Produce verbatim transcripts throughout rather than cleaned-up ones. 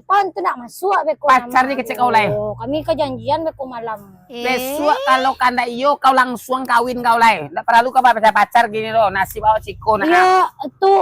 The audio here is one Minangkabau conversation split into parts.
depan tu ndak masuak beko. Pacar ni kecek kau lai. Kami ka janjian beko malam. Eh. Besuak kalau kandak iyo, kau langsuang kawin kau lai. Ndak paralu kau pacar-pacar gini doh. Nasib awak ciko nak. Iyo, tu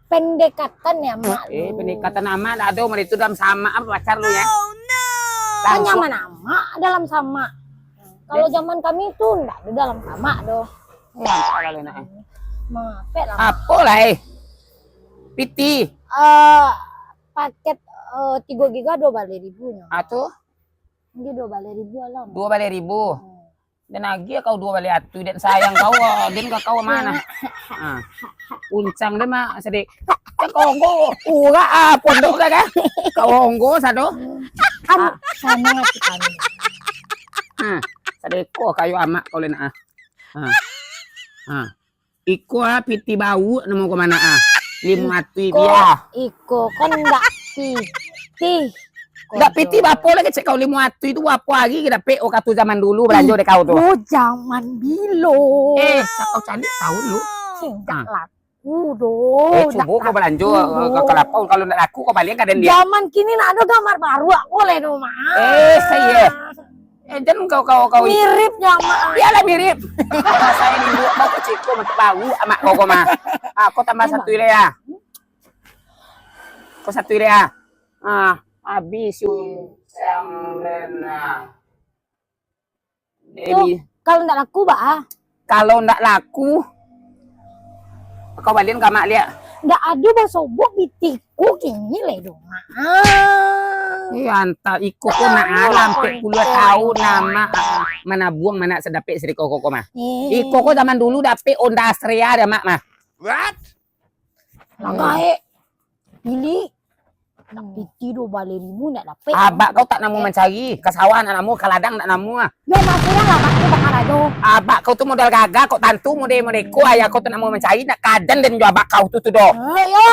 pendekatan ya, Mak. Eh, pendekatan amak ndak ado, mari tu dalam samak apa pacar lu ya? Kan nyaman amak dalam samak. Kalau zaman kami tu ndak ado dalam samak doh. Eh, apa lah nak, eh? Mangapek lah, Mak. Apo lah, eh? Piti. Eh, paket, eh, tigo giga dua baleh ribu nyo. Ah, tu? Dia dua baleh ribu lah, Mak. Dua baleh ribu? Hmm. Den agiah kau dua baleh atui, den sayang kau, ah, den ka kau ma nah. Ah. Uncang den mah, sadik. Kan kau onggo, urak, ah, pondok ka, kan? Kau onggo sado. Kan sanang ati kami. Ah, sadeko kayo amak kau lai nak, ah. Ah. Ah. Iko, ah, piti bauak namo ko ma nak, ah. Limo atui bia. Iko kan ndak piti. Ndak piti bapo lai kecek kau, limo atui tu bapo ari ka dapek, oh, kato zaman dulu balanjo dek kau tu. Oh, zaman bilo. Eh, sa-, kau caliak tahu lu. Ndak laku doh. Eh, cubo kau balanjo, eh, ka, ka lapau, kalau ndak laku kau balian ka den dia. Zaman kini ndak ado gambar baruak ko lai doh, Mak. Eh, iyo. Eh, jan kau, kau, kau. Mirip nyo, Mak. Bialah mirip. Sayo induak kau kecek ko, mantap bauak amak kau ko mah. Ah, kau tambah satu lai ah. Kau satu lai ah. Ah, habis yo. Uncang den ah. Tu, kalau ndak laku, baa? Kalau ndak laku, kau balian ka amak liak. Ndak ado basobok piti ko kini lai doh, Mak. Ah. Eh, antah iko ko nak ampek puluah tahun amak manabuang, ma nak sadapek sadiko ko mah. Eh. Iko ko zaman dulu dapek Honda Astrea dek amak mah. What? Lah gaek. Pilih. Nak piti dua baleh ribu ndak dapek. Abak kau tak namuah mancari. Ka sawah ndak namuah, ka ladang ndak namuah. Yo, masuaklah, Mak, tu bakal ajo. Abak kau tu modal gagah, kok tantu model-model ko, ayah kau tu namuah mancari, nak kajan den jo abak kau tu, tu doh. Eh, yo.